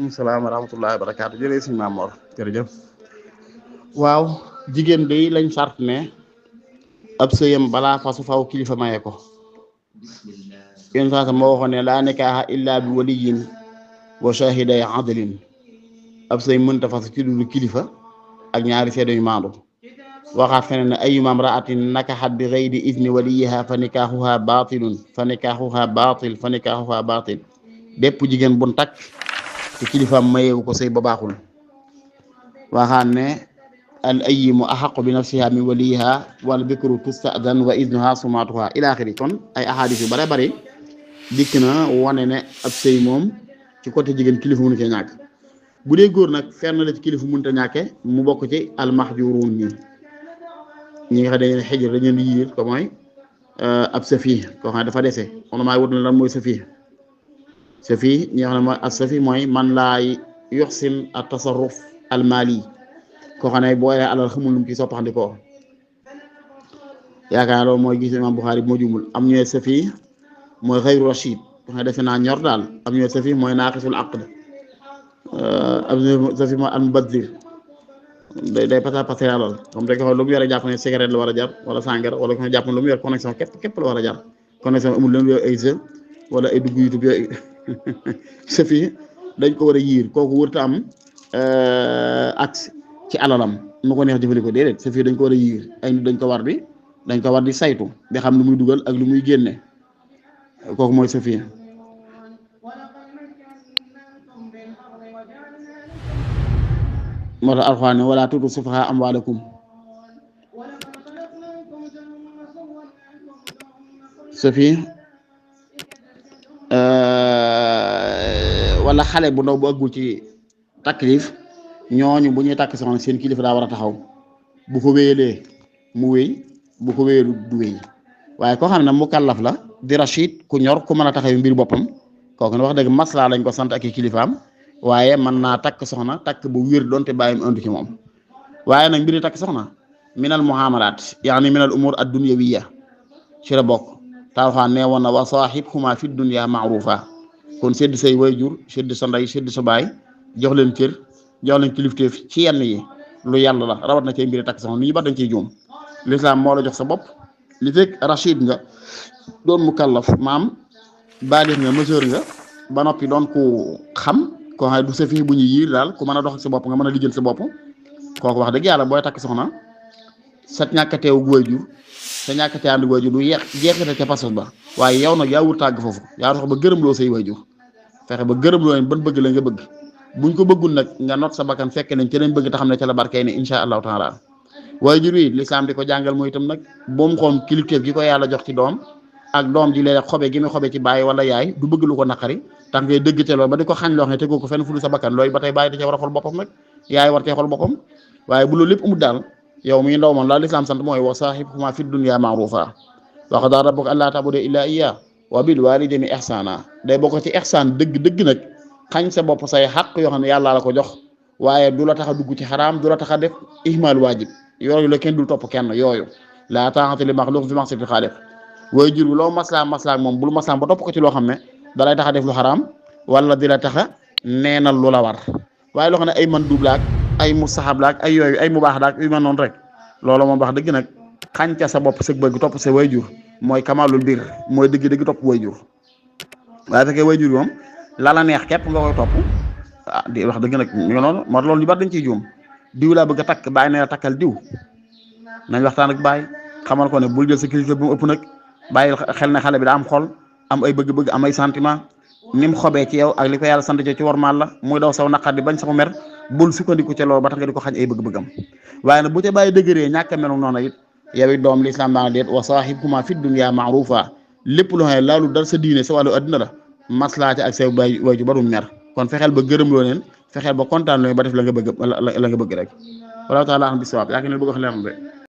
salaam wa rahmatullahi wa barakaatu jërëjëf sëñ Maam Mor jërëjëf. waaw jigéen day lañ sart ne ab sëyam balaa fasu faw kilifa maye ko yéen saa moo waxoon ne laa nikaaha illa bi waliyin wa shahiday adlin ab sëy mënta fasu ci dul kilifa ak ñaari seede yu maandu. waxaat feneen ne ayyuma imra'atin nakahat bi ghayri izni waliyiha fa nikaahuha baatilun fa nikaahuha baatil fa nikaahuha baatil bépp jigéen bun takk te kilifaam mayewu ko sëy ba baaxul. waxaan ne al ayyimu ahaqu bi nafsiha min waliyiha wal bikru tustadan wa idnuha sumatuha ila axiri. kon ay ahadis yu bare bari dikk na wane ne ab sëy moom ci côté jigéen kilifa mënu cee ñàkk. bu dee góor nag fenn la ci kilifa mënut a ñàkke mu bokk ci almahjuruun ñi nga xam ne dañuy xëjër dañu leen di yiir ko mooy ab safi koo xam ne dafa dese on maay wut na lan mooy safi ñi nga xam ne mooy as safi mooy man laa yuxsin at tasarruf al mali koo xam ne boo yoree alal xamul lu mu ci soppaxndikoo. yaakaar naa loolu mooy gis imam Buxaari bi moo jumul am ñooy safi mooy xayru rachid koo xam ne defe naa ñor daal am ñooy safi mooy naaqisul aqd am ñooy safi mooy al mubaddir day passer alal comme rek lu mu yore jàpp ne cigarette la war a jar wala sàngara wala ko jàpp ne lu mu yor connexion képp la war a jar connexion amul leen yooyu ay jeu wala ay dugg YouTube yooyu safi dañ ko war a yiir kooku wërta am accès ci alalam mu ko neex jëfandikoo déedéet safi dañ ko war a yiir ay nit dañ ko war di saytu di xam lu muy dugal ak lu muy génne kooku mooy safi. moo tax alxuraan ne wala tuutu sufahaa amwaalakum safi wala xale bu ndaw bu àggul ci taklif ñooñu bu ñuy takk soxna seen kilifa daa war a taxaw bu ko wéyalee mu wéy bu ko wéyalu du wéy waaye koo xam ne mu kàllaf la di rachid ku ñor ku mën a taxaw mbir boppam kooku ne wax dëgg maslaa lañ ko sant ak i kilifaam waaye mën naa takk soxna takk bu wér doonte bàyyim indi ci moom. waaye nag mbiri takk soxna minal muhamalaat yaani minal umur ad dunyawiya ci la bokk taaxaan nee woon na wa saaxibhuma fi dunya maarufa kon sedd say wayjur sedd sa ndey sedd sa baay jox leen cër jox leen kilifteef ci yenn yi lu yàlla la rawat na cay mbiri takk soxna nit ñi ba dañ ciy juum. l'islam moo la jox sa bopp li fekk rachid nga doon mukallaf maam baalix nga majeur nga ba noppi doon ku xam koo xam ne du safi bu ñu yiir daal ku mën a dox ak sa bopp nga mën a lijjal sa bopp kooku wax dëgg yàlla booy takk soxna sa ñàkk a teew waajur sa ñàkk a teew ànd waajur du jeexite ca pasos ba waaye yow nag yaa wut tàgg foofu yaa tax ba gërëm loo say waajur fexe ba gërëm loo leen ban bëgg la nga bëgg buñ ko bëggul nag nga not sa bakkan fekk nañ ca lañ bëgg te xam ne ca la barkee ne insha allahu taala. waajur wi lislaam di ko jàngal mooy itam nag boom xoom kilifteef gi ko yàlla jox ci doom ak doom ji léeg xobe gi mu xobe ci baay wala yaay du bëgg lu ko naqari tax ngay dëgg te loolu ba di ko xañ loo xam ne tegoo ko fenn fu dul sa bakkan looyu ba tey bàyyi da cee war a xool boppam nag yaay war cee xool boppam. waaye bu loolu lépp amul daal yow muy ndaw moom la lislaam sant mooy wa saahibhuma fi dunya ma'rufa wa qadaa rabbuka allaa ta'budu illaa iyyaahu wa bil waalidayni ihsaana day bokk ci ihsaan dëgg nag xañ sa bopp say xaq yoo xam ne yàlla la ko jox waaye du la tax a dugg ci xaraam du la tax a def ihmaal waajib yooyu la kenn dul topp kenn yooyu laa taa'ata li maxluuqin fi ma'siyatil xaaliq waaye jur bi loo maslaa moom bul maslaa ba topp ko ci loo xam ne dalay tax a def lu xaraam wala di la tax a neenal lu la war waaye loo xam ne ay man dublaak ay mustahab laak ay yooyu ay mubaax laak yu mel noonu rek loolu moom wax dëgg nag xànca sa bopp sa bëgg topp sa wayjur mooy kamalul bir mooy dëgg topp wayjur waaye fekkee wayjur moom la la neex képp nga koy topp di wax dëgg nag ñu noonu moo loolu ñu bari dañ ciy juum diw laa bëgg a takk bàyyi ne takkal diw nañ waxtaan ak bàyyi xamal ko ne bul jël sa kilifte bu mu ëpp nag bàyyi xel ne xale bi daa am xol am ay bëgg-bëgg am ay sentiment ni mu xobee ci yow ak li ko yàlla sant ci warmaal la muy daw saw naqar di bañ sama mer bul sukkandiku ca loolu ba tax nga di ko xañ ay bëgg-bëggam waaye nag bu ca bàyyi dëgëree ñàkk a melu noonu it yow it doom lislaam daana deet wa saahibhuma fi dunya ma'rufa lépp loo xam ne laalu dal sa diine sa wàllu adduna la maslaa ak say bay wayju barum mer kon fexeel ba gërëm loo leen fexeel ba kontaan loo ba def la nga bëgg rek wallahu taala am bi sawaab yaa ngi leen bëgg wax leer